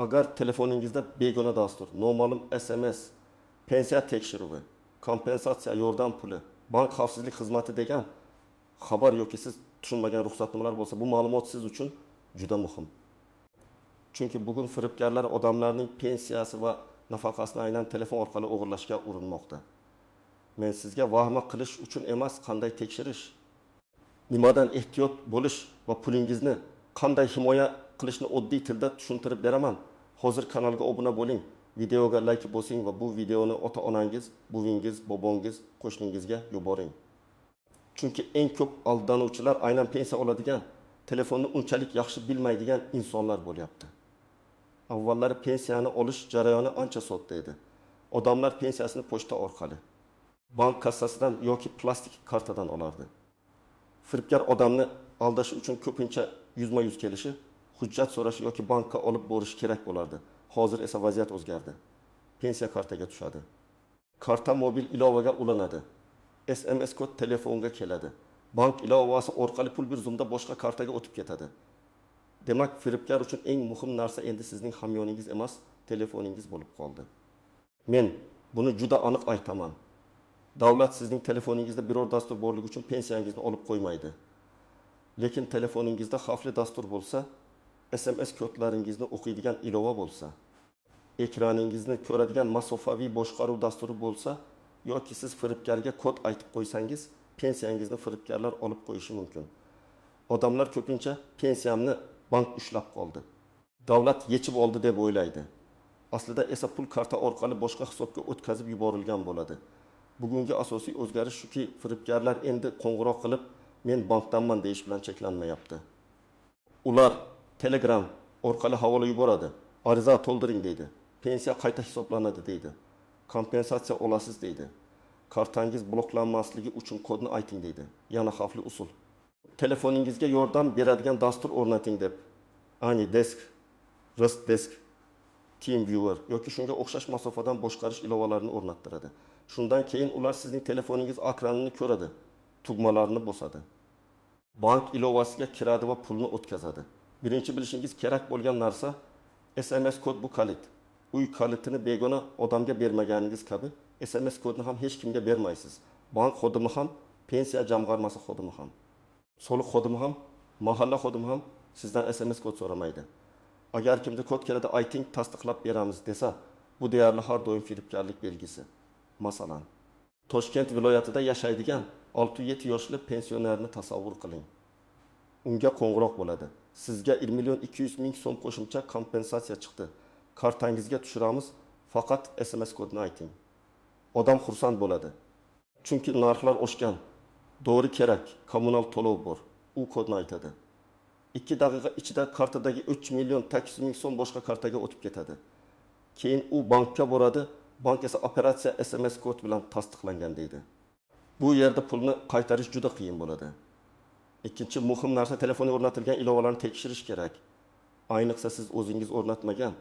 Agar telefoningizda begona dastur, noma'lum SMS, pensiya tekshiruvi, kompensatsiya, yordam puli, bank xavfsizlik xizmati degan xabar yoki siz tushunmagan ruxsatnomalar bo'lsa, bu ma'lumot siz uchun juda muhim. Chunki bugun firibgarlar odamlarning pensiyasi va nafaqasini aynan telefon orqali o'g'irlashga urinmoqda. Men sizga vahima qilish uchun emas, qanday tekshirish, nimadan ehtiyot bo'lish va pulingizni qanday himoya qilishni oddiy tilda tushuntirib beraman. Hozir kanalga obuna bo'ling, videoga like bosing va bu videoni ota-onangiz, buvingiz, bobongiz, qo'shningizga yuboring. Chunki eng ko'p aldanuvchilar aynan pensiya oladigan, telefonni unchalik yaxshi bilmaydigan insonlar bo'lyapti. Avvallari pensiyani olish jarayoni ancha sodda edi. Odamlar pensiyasini pochta orqali, bank kassasidan yoki plastik kartadan olardi. Firibgar odamni aldash uchun ko'pincha yuzma-yuz kelishi, hujjat so'rashi yoki bankka olib borish kerak bo'lardi. Hozir esa vaziyat o'zgardi. Pensiya kartaga tushadi. Karta mobil ilovaga ulanadi. SMS kod telefonga keladi. Bank ilovasi orqali pul bir zumda boshqa kartaga o'tib ketadi. Demak, firibgar uchun eng muhim narsa endi sizning hamyoningiz emas, telefoningiz bo'lib qoldi. Men buni juda aniq aytaman. Davlat sizning telefoningizda biror dastur borligi uchun pensiyangizni olib qo'ymaydi. Lekin telefoningizda xavfli dastur bo'lsa, SMS kodlaringizni o'qiydigan ilova bo'lsa, ekraningizni ko'radigan masofaviy boshqaruv dasturi bo'lsa yoki siz firibgarga kod aytib qo'ysangiz, pensiyangizni firibgarlar olib qo'yishi mumkin. Odamlar ko'pincha pensiyamni bank ushlab qoldi, davlat yechib oldi deb o'ylaydi. Aslida esa pul karta orqali boshqa hisobga o'tkazib yuborilgan bo'ladi. Bugungi asosiy o'zgarish shuki, firibgarlar endi qo'ng'iroq qilib, men bankdanman deyish bilan cheklanmayapti. Ular Telegram orqali havola yuboradi. Ariza to'ldiring deydi. Pensiya qayta hisoblanadi deydi. Kompensatsiya olasiz deydi. Kartangiz bloklanmasligi uchun kodni ayting deydi. Yana xavfli usul. Telefoningizga yordam beradigan dastur o'rnating deb, AnyDesk, RustDesk, TeamViewer yoki shunga o'xshash masofadan boshqarish ilovalarini o'rnattiradi. Shundan keyin ular sizning telefoningiz ekranini ko'radi, tugmalarni bosadi. Bank ilovasiga kiradi va pulni o'tkazadi. Birinchi bilishingiz kerak bo'lgan narsa SMS kod bu kalit. Uy kalitini begona odamga bermaganingiz kabi SMS kodni ham hech kimga bermaysiz. Bank xodimi ham, pensiya jamg'armasi xodimi ham, soliq xodimi ham, mahalla xodimi ham sizdan SMS kod so'ramaydi. Agar kimdir kod keladi, ayting, tasdiqlab beramiz desa, bu deyarli har doim firibgarlik belgisi. Masalan, Toshkent viloyatida yashaydigan 67 yoshli pensionerni tasavvur qiling. Unga qo'ng'iroq bo'ladi. Sizga 1 200 000 so'm qo'shimcha kompensatsiya chiqdi. Kartangizga tushiramiz, faqat SMS kodini ayting. Odam xursand bo'ladi. Chunki narxlar oshgan. Dori kerak, kommunal to'lov bor. U kodni aytadi. 2 daqiqa ichida kartadagi 3 800 000 so'm boshqa kartaga o'tib ketadi. Keyin u bankka boradi, bank esa operatsiya SMS kod bilan tasdiqlangan deydi. Bu yerda pulni qaytarish juda qiyin bo'ladi. Ikkinchi muhim narsa telefonga o'rnatilgan ilovalarni tekshirish kerak. Ayniqsa siz o'zingiz o'rnatmagan,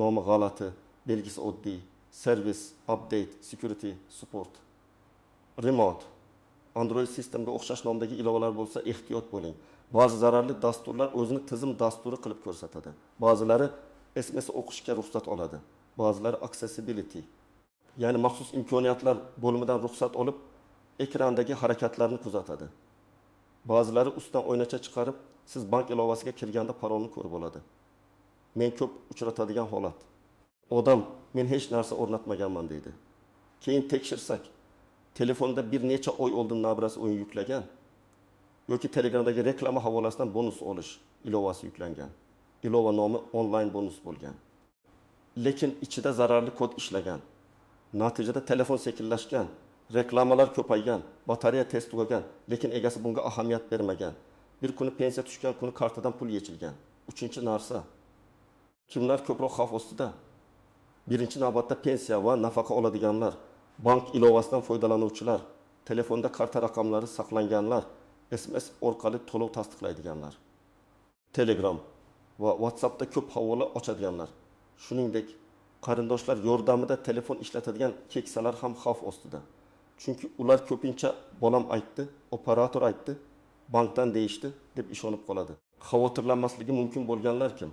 nomi g'alati, belgisi oddiy, service, update, security, support, remote, Android sistemga o'xshash nomdagi ilovalar bo'lsa ehtiyot bo'ling. Ba'zi zararli dasturlar o'zini tizim dasturi qilib ko'rsatadi. Ba'zilari SMS o'qishga ruxsat oladi. Ba'zilari accessibility, ya'ni maxsus imkoniyatlar bo'limidan ruxsat olib, ekrandagi harakatlarni kuzatadi. Ba'zilari ustidan oynacha chiqarib, siz bank ilovasiga kirganda parolni ko'rib oladi. Men ko'p uchratadigan holat. Odam men hech narsa o'rnatmaganman deydi. Keyin tekshirsak, telefonda bir necha oy oldin nabirasi o'yin yuklagan yoki Telegramdagi reklama havolasidan bonus olish ilovasi yuklangan. Ilova nomi onlayn bonus bo'lgan. Lekin ichida zararli kod ishlagan. Natijada telefon sekinlashgan, reklamalar ko'paygan, batareya tez tugagan, lekin egasi bunga ahamiyat bermagan. Bir kuni pensiya tushgan kuni kartadan pul yechilgan. Uchinchi narsa, kimlar ko'proq xavf ostida? Birinchi navbatda pensiya va nafaqa oladiganlar, bank ilovasidan foydalanuvchilar, telefonda karta raqamlari saqlanganlar, SMS orqali to'lov tasdiqlaydiganlar, Telegram va WhatsAppda ko'p havola ochadiganlar. Shuningdek, qarindoshlar yordamida telefon ishlatadigan keksalar ham xavf ostida. Chunki ular ko'pincha bolam aytdi, operator aytdi, bankdan deyishdi deb ishonib qoladi. Xavotirlanmasligi mumkin bo'lganlar kim?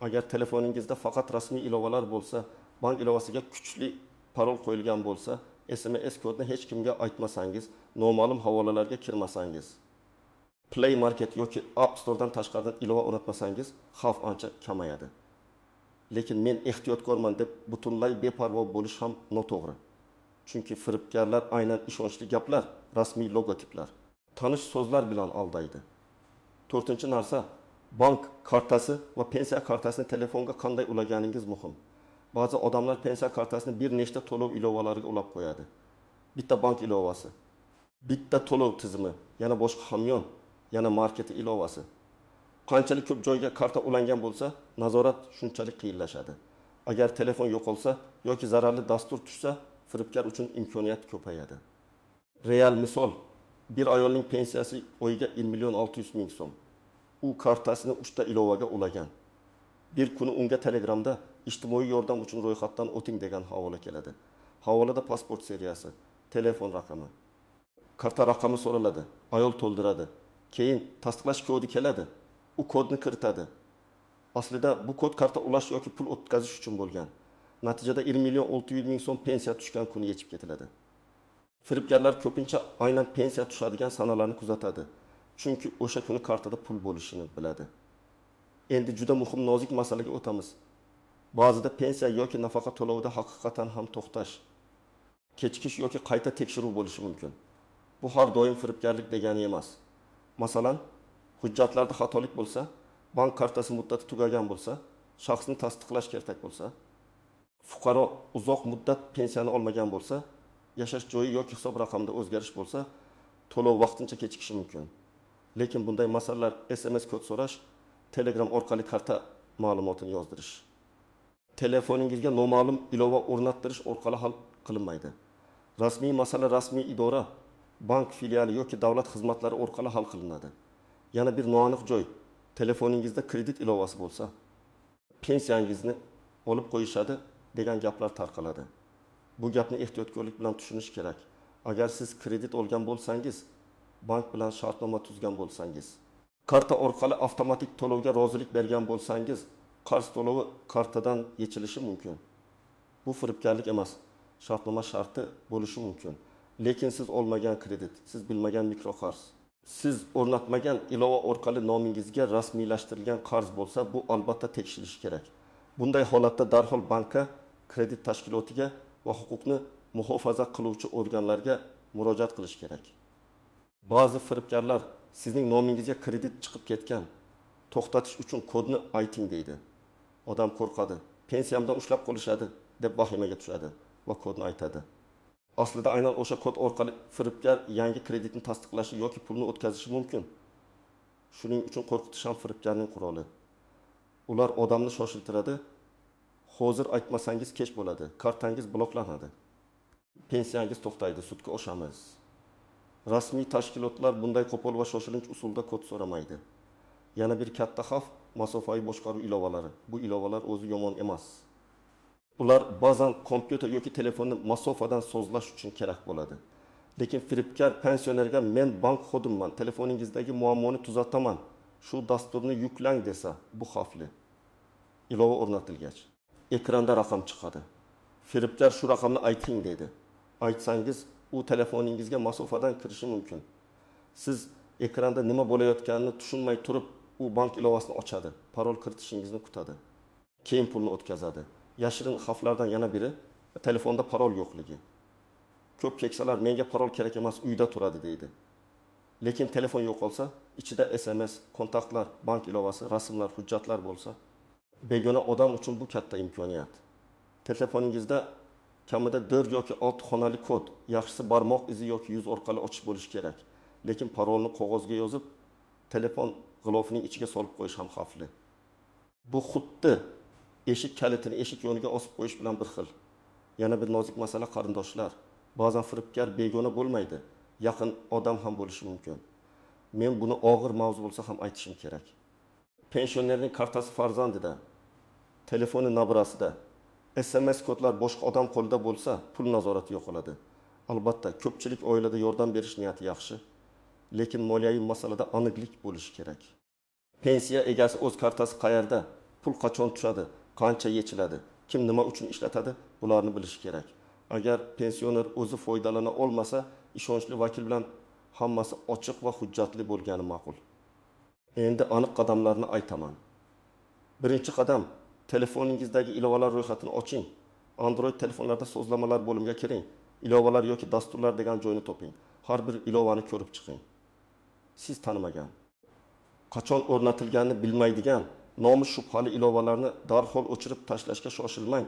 Agar telefoningizda faqat rasmiy ilovalar bo'lsa, bank ilovasiga kuchli parol qo'yilgan bo'lsa, SMS kodni hech kimga aytmasangiz, noma'lum havolalarga kirmasangiz, Play Market yoki App Store'dan tashqaridan ilova o'rnatmasangiz, xavf ancha kamayadi. Lekin men ehtiyotkorman deb butunlay beparvo bo'lish ham noto'g'ri. Chunki firibgarlar aynan ishonchli gaplar, rasmiy logotiplar, tanish so'zlar bilan aldaydi. To'rtinchi narsa, bank kartasi va pensiya kartasini telefonga qanday ulaganingiz muhim. Ba'zi odamlar pensiya kartasini bir nechta to'lov ilovalariga ulab qo'yadi. Bitta bank ilovasi, bitta to'lov tizimi, yana boshqa hamyon, yana market ilovasi. Qanchalik ko'p joyga karta ulangan bo'lsa, nazorat shunchalik qiyinlashadi. Agar telefon yo'qolsa yoki zararli dastur tushsa, firibgar uchun imkoniyat ko'payadi. Real misol, bir ayolning pensiyasi oyiga 1 million 600 ming so'm. U kartasini 3 ta ilovaga ulagan. Bir kuni unga Telegramda ijtimoiy yordam uchun ro'yxatdan o'ting degan havola keladi. Havolada pasport seriyasi, telefon raqami, karta raqami so'raladi. Ayol to'ldiradi. Keyin tasdiqlash kodi keladi. U kodni kiritadi. Aslida bu kod karta ulash yoki pul o'tkazish uchun bo'lgan. Natijada 1 million 600 ming so'm pensiya tushgan kuni yechib ketiladi. Firibgarlar ko'pincha aynan pensiya tushadigan sanalarni kuzatadi. Chunki o'sha kuni kartada pul bo'lishini biladi. Endi juda muhim nozik masalaga o'tamiz. Ba'zida pensiya yoki nafaqa to'lovida haqiqatan ham to'xtash, kechikish yoki qayta tekshiruv bo'lishi mumkin. Bu har doim firibgarlik degani emas. Masalan, hujjatlarda xatolik bo'lsa, bank kartasi muddati tugagan bo'lsa, shaxsni tasdiqlash kerak bo'lsa, fuqaro uzoq muddat pensiyani olmagan bo'lsa, yashash joyi yoki hisob raqamida o'zgarish bo'lsa, to'lov vaqtincha kechikishi mumkin. Lekin bunday masalalar SMS kod so'rash, Telegram orqali karta ma'lumotini yozdirish, telefoningizga noma'lum ilova o'rnattirish orqali hal qilinmaydi. Rasmiy masala rasmiy idora, bank filiali yoki davlat xizmatlari orqali hal qilinadi. Yana bir noaniq joy, telefoningizda kredit ilovasi bo'lsa, pensiyangizni olib qo'yishadi degan gaplar tarqaladi. Bu gapni ehtiyotkorlik bilan tushunish kerak. Agar siz kredit olgan bo'lsangiz, bank bilan shartnoma tuzgan bo'lsangiz, karta orqali avtomatik to'lovga rozilik bergan bo'lsangiz, qarz to'lovi kartadan yechilishi mumkin. Bu firibgarlik emas, shartnoma sharti bo'lishi mumkin. Lekin siz olmagan kredit, siz bilmagan mikroqarz, siz o'rnatmagan ilova orqali nomingizga rasmiylashtirilgan qarz bo'lsa, bu albatta tekshirilishi kerak. Bunday holatda darhol bankka, kredit tashkilotiga va huquqni muhofaza qiluvchi organlarga murojaat qilish kerak. Ba'zi firibgarlar sizning nomingizga kredit chiqib ketgan, to'xtatish uchun kodni ayting deydi. Odam qo'rqadi, pensiyamdan ushlab qolishadi deb vahimaga tushadi va kodni aytadi. Aslida aynan o'sha kod orqali firibgar yangi kreditni tasdiqlashi yoki pulni o'tkazishi mumkin. Shuning uchun qo'rqitish ham firibgarning quroli. Ular odamni shoshiltiradi. Hozir aytmasangiz kech bo'ladi, kartangiz bloklanadi, pensiyangiz to'xtaydi, sudga oshamiz. Rasmiy tashkilotlar bunday qo'pol va shoshilinch usulda kod so'ramaydi. Yana bir katta xavf masofaviy boshqaruv ilovalari. Bu ilovalar o'zi yomon emas. Ular ba'zan kompyuter yoki telefonni masofadan sozlash uchun kerak bo'ladi. Lekin firibgar pensionerga men bank xodimman, telefoningizdagi muammoni tuzataman, shu dasturni yuklang desa, bu xavfli. Ilova o'rnatilgach, ekranda raqam chiqadi. Firibgar shu raqamni ayting deydi. Aytsangiz, u telefoningizga masofadan kirishi mumkin. Siz ekranda nima bo'layotganini tushunmay turib, u bank ilovasini ochadi, parol kiritishingizni kutadi. Keyin pulni o'tkazadi. Yashirin xavflardan yana biri telefonda parol yo'qligi. Ko'p keksalar menga parol kerak emas, uyda turadi deydi. Lekin telefon yo'qolsa, ichida SMS, kontaktlar, bank ilovasi, rasmlar, hujjatlar bo'lsa, begona odam uchun bu katta imkoniyat. Telefoningizda kamida 4 yoki 6 xonali kod, yaxshisi barmoq izi yoki yuz orqali ochish bo'lishi kerak. Lekin parolni qog'ozga yozib, telefon g'ilofining ichiga solib qo'yish ham xavfli. Bu xuddi eshik kalitini eshik yoniga osib qo'yish bilan bir xil. Yana bir nozik masala qarindoshlar. Ba'zan firibgar begona bo'lmaydi, yaqin odam ham bo'lishi mumkin. Men buni og'ir mavzu bo'lsa ham aytishim kerak. Pensionerning kartasi farzandida, telefoni nabrasida, SMS kodlar boshqa odam qo'lida bo'lsa, pul nazorati yo'qoladi. Albatta, ko'pchilik oilada yordam berish niyati yaxshi, lekin moliyaviy masalada aniqlik bo'lishi kerak. Pensiya egasi o'z kartasi qayerda, Pul qachon tushadi, qancha yechiladi, kim nima uchun ishlatadi, bularni bilishi kerak. Agar pensioner o'zi foydalana olmasa, ishonchli vakil bilan hammasi ochiq va hujjatli bo'lgani ma'qul. Endi aniq qadamlarni aytaman. Birinchi qadam: telefoningizdagi ilovalar ro'yxatini oching. Android telefonlarda so'zlamalar bo'limiga kiring. Ilovalar yoki dasturlar degan joyni toping. Har bir ilovani ko'rib chiqing. Siz tanimagan, qachon o'rnatilganini bilmaydigan, nomi shubhali ilovalarni darhol o'chirib tashlashga shoshilmang.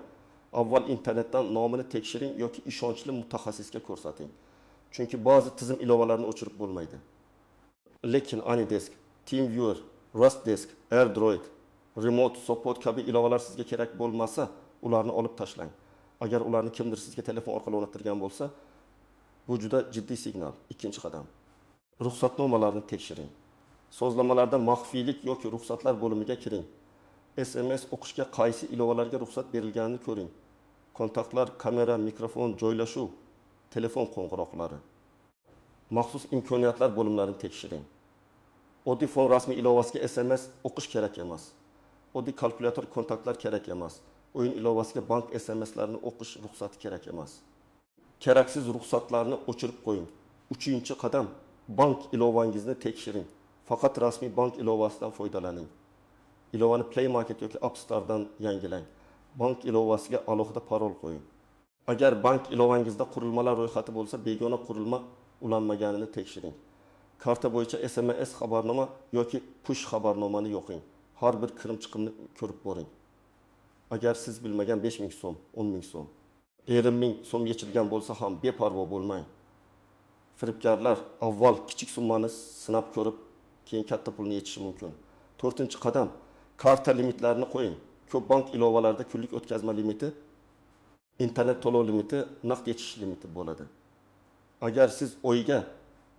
Avval internetdan nomini tekshiring yoki ishonchli mutaxassisga ko'rsating. Chunki ba'zi tizim ilovalarini o'chirib bo'lmaydi. Lekin AnyDesk, TeamViewer, RustDesk, AirDroid, Remote Support kabi ilovalar sizga kerak bo'lmasa, ularni olib tashlang. Agar ularni kimdir sizga telefon orqali o'rnattirgan bo'lsa, bu juda jiddiy signal. Ikkinchi qadam: ruxsatnomalarni tekshiring. So'zlamalarda maxfiylik yoki ruxsatlar bo'limiga kiring. SMS o'qishga qaysi ilovalarga ruxsat berilganini ko'ring. Kontaktlar, kamera, mikrofon, joylashuv, telefon qo'ng'iroqlari. Maxsus imkoniyatlar bo'limlarini tekshiring. Oddiy fon rasmiy ilovasiga SMS o'qish kerak emas. Oddiy kalkulyator kontaktlar kerak emas. O'yin ilovasiga bank SMSlarini o'qish ruxsati kerak emas. Keraksiz ruxsatlarni o'chirib qo'ying. Uchinchi qadam: bank ilovangizni tekshiring. Faqat rasmiy bank ilovasidan foydalaning. Ilovani Play Market yoki App Store'dan yangilang. Bank ilovasiga alohida parol qo'ying. Agar bank ilovangizda qurilmalar ro'yxati bo'lsa, begona qurilma ulanmaganini tekshiring. Karta bo'yicha SMS xabarnoma yoki push xabarnomani yoqing. Har bir kirim chiqimni ko'rib boring. Agar siz bilmagan 5000 so'm, 10 000 so'm, 50 000 so'm yechilgan bo'lsa ham beparvo bo'lmang. Firibgarlar avval kichik summani sinab ko'rib, keyin katta pulni yechishi mumkin. To'rtinchi qadam: karta limitlarini qo'ying. Ko'p bank ilovalarida kunlik o'tkazma limiti, internet to'lov limiti, naqd yechish limiti bo'ladi. Agar siz oyiga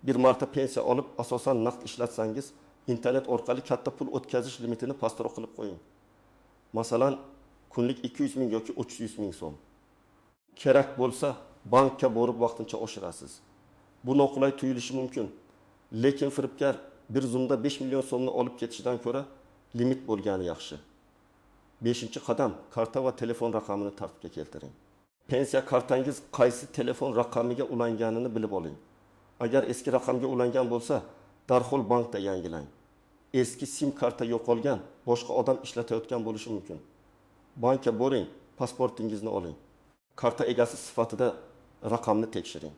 bir marta pensiya olib, asosan naqd ishlatsangiz, internet orqali katta pul o'tkazish limitini pastroq qilib qo'ying. Masalan, kunlik 200 ming yoki 300 ming so'm. Kerak bo'lsa, bankka borib vaqtincha oshirasiz. Bu noqulay tuyulishi mumkin. Lekin firibgar bir zumda 5 million so'mni olib ketishidan ko'ra limit bo'lgani yaxshi. Beshinchi qadam: karta va telefon raqamini tartibga keltiring. Pensiya kartangiz qaysi telefon raqamiga ulanganini bilib oling. Agar eski raqamga ulangan bo'lsa, darhol bankda yangilang. Eski sim karta yo'qolgan, boshqa odam ishlatayotgan bo'lishi mumkin. Bankka boring, pasportingizni oling. Karta egasi sifatida raqamni tekshiring.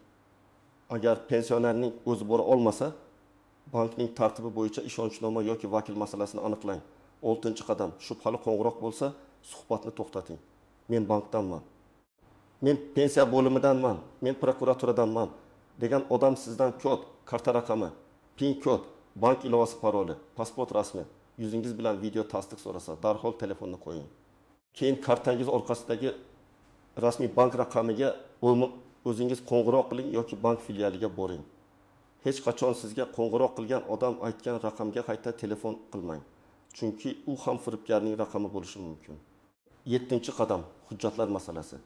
Agar pensionerning o'zi bora olmasa, bankning tartibi bo'yicha ishonchnoma yoki vakil masalasini aniqlang. Oltinchi qadam: shubhali qo'ng'iroq bo'lsa, suhbatni to'xtating. Men bankdanman, men pensiya bo'limidanman, men prokuraturadanman degan odam sizdan kod, karta raqami, pin kod, bank ilovasi paroli, pasport rasmi, yuzingiz bilan video tasdiq so'rasa, darhol telefonni qo'ying. Keyin kartangiz orqasidagi rasmiy bank raqamiga o'zingiz qo'ng'iroq qiling yoki bank filialiga boring. Hech qachon sizga qo'ng'iroq qilgan odam aytgan raqamga qayta telefon qilmang. Chunki u ham firibgarning raqami bo'lishi mumkin. Yettinchi qadam: hujjatlar masalasi.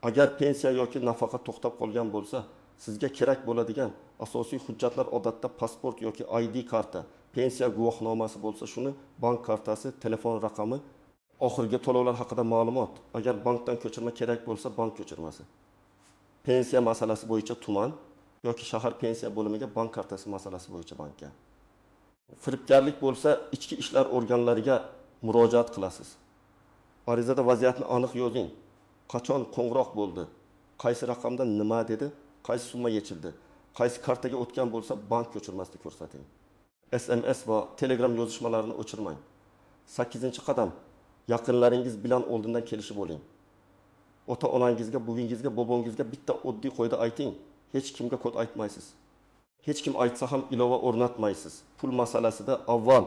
Agar pensiya yoki nafaqa to'xtab qolgan bo'lsa, sizga kerak bo'ladigan asosiy hujjatlar odatda pasport yoki ID karta, pensiya guvohnomasi bo'lsa shuni, bank kartasi, telefon raqami, oxirgi to'lovlar haqida ma'lumot. Agar bankdan ko'chirma kerak bo'lsa, bank ko'chirmasi. Pensiya masalasi bo'yicha tuman yoki shahar pensiya bo'limiga, bank kartasi masalasi bo'yicha bankka. Firibgarlik bo'lsa, ichki ishlar organlariga murojaat qilasiz. Arizada vaziyatni aniq yozing. Qachon qo'ng'iroq bo'ldi, qaysi raqamda nima dedi, qaysi summa yechildi, qaysi kartaga o'tgan bo'lsa, bank ko'chirmasini ko'rsating. SMS va Telegram yozishmalarini o'chirmang. Sakkizinchi qadam: yaqinlaringiz bilan oldindan kelishib oling. Ota onangizga, buvingizga, bobongizga bitta oddiy qoida ayting: hech kimga kod aytmaysiz. Hech kim aytsa ham ilova o'rnatmaysiz. Pul masalasida avval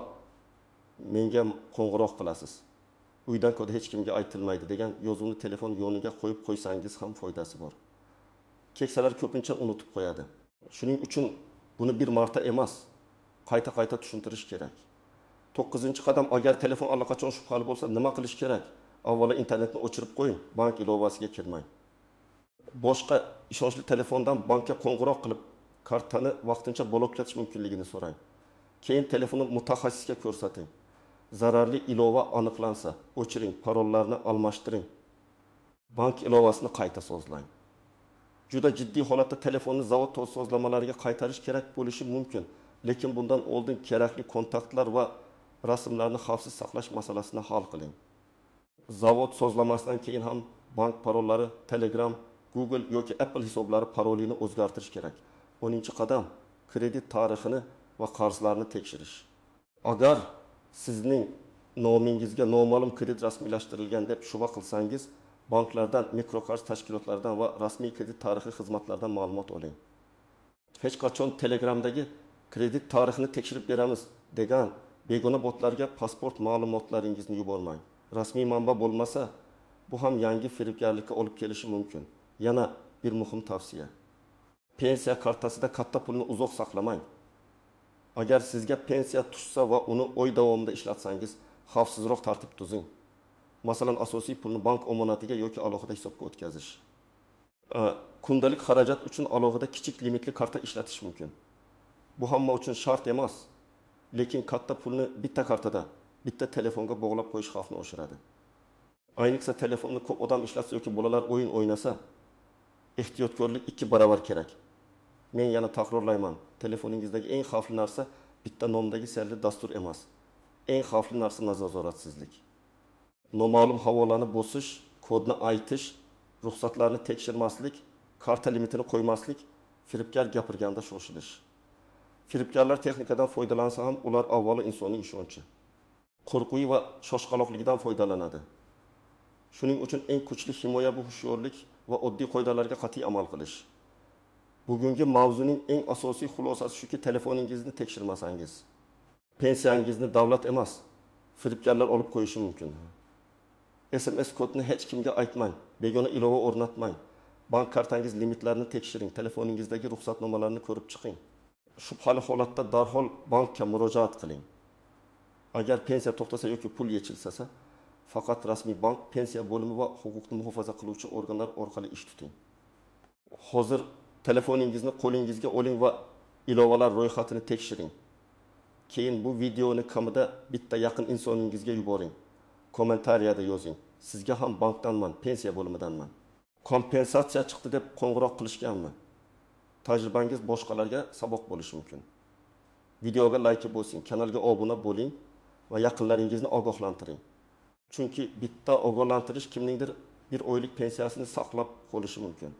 menga qo'ng'iroq qilasiz. Uydan kod hech kimga aytilmaydi degan yozuvni telefon yoniga qo'yib qo'ysangiz ham foydasi bor. Keksalar ko'pincha unutib qo'yadi. Shuning uchun buni bir marta emas, qayta-qayta tushuntirish kerak. To'qqizinchi qadam: agar telefon allaqachon shubhali bo'lsa, nima qilish kerak? Avvalo internetni o'chirib qo'ying, bank ilovasiga kirmang. Boshqa ishonchli telefondan bankka qo'ng'iroq qilib, kartani vaqtincha bloklatish mumkinligini so'rang. Keyin telefonni mutaxassisga ko'rsating. Zararli ilova aniqlansa, o'chiring, parollarni almashtiring, bank ilovasini qayta sozlang. Juda jiddiy holatda telefonni zavod sozlamalariga qaytarish kerak bo'lishi mumkin, lekin bundan oldin kerakli kontaktlar va rasmlarni xavfsiz saqlash masalasini hal qiling. Zavod sozlamasidan keyin ham bank parollari, Telegram, Google yoki Apple hisoblari parolini o'zgartirish kerak. 10-qadam: kredit tarixini va qarzlarni tekshirish. Agar sizning nomingizga noma'lum kredit rasmiylashtirilgan deb shubha qilsangiz, banklardan, mikroqarz tashkilotlaridan va rasmiy kredit tarixi xizmatlaridan ma'lumot oling. Hech qachon Telegramdagi kredit tarixini tekshirib beramiz degan begona botlarga pasport ma'lumotlaringizni yubormang. Rasmiy manba bo'lmasa, bu ham yangi firibgarlikka olib kelishi mumkin. Yana bir muhim tavsiya. Pensiya kartasida katta pulni uzoq saqlamang. Agar sizga pensiya tushsa va uni oy davomida ishlatsangiz, xavfsizroq tartib tuzing. Masalan, asosiy pulni bank omonatiga yoki alohida hisobga o'tkazish. Kundalik xarajat uchun alohida kichik limitli karta ishlatish mumkin. Bu hamma uchun shart emas, lekin katta pulni bitta kartada, bitta telefonga bog'lab qo'yish xavfni oshiradi. Ayniqsa telefonni ko'p odam ishlatsa yoki bolalar o'yin o'ynasa, ehtiyotkorlik 2 barobar kerak. Men yana takrorlayman, telefoningizdagi eng xavfli narsa bitta nomdagi serli dastur emas. Eng xavfli narsa nazoratsizlik. Noma'lum havolani bosish, kodni aytish, ruxsatlarni tekshirmaslik, karta limitini qo'ymaslik, firibgar gapirganda shoshilish. Firibgarlar texnikadan foydalansa ham ular avvalo insonning ishonchi, qo'rquvi va shoshqaloqligidan foydalanadi. Shuning uchun eng kuchli himoya bu hushyorlik va oddiy qoidalarga qat'iy amal qilish. Bugungi mavzuning eng asosiy xulosasi shuki, telefoningizni tekshirmasangiz, pensiyangizni davlat emas, firibgarlar olib qo'yishi mumkin. SMS kodni hech kimga aytmang, begona ilova o'rnatmang. Bank kartangiz limitlarini tekshiring, telefoningizdagi ruxsatnomalarni ko'rib chiqing. Shubhali holatda darhol bankka murojaat qiling. Agar pensiya to'xtasa yoki pul yechilsa, faqat rasmiy bank, pensiya bo'limi va huquqni muhofaza qiluvchi organlar orqali ish tuting. Hozir telefoningizni qo'lingizga oling va ilovalar ro'yxatini tekshiring. Keyin bu videoni kamida bitta yaqin insoningizga yuboring. Kommentariyada yozing. Sizga ham bankdanman, pensiya bo'limidanman. Kompensatsiya chiqdi deb qo'ng'iroq qilishganmi? Tajribangiz boshqalarga saboq bo'lishi mumkin. Videoga like bosing, kanalga obuna bo'ling va yaqinlaringizni ogohlantiring. Chunki bitta ogohlantirish kimningdir bir oylik pensiyasini saqlab qolishi mumkin.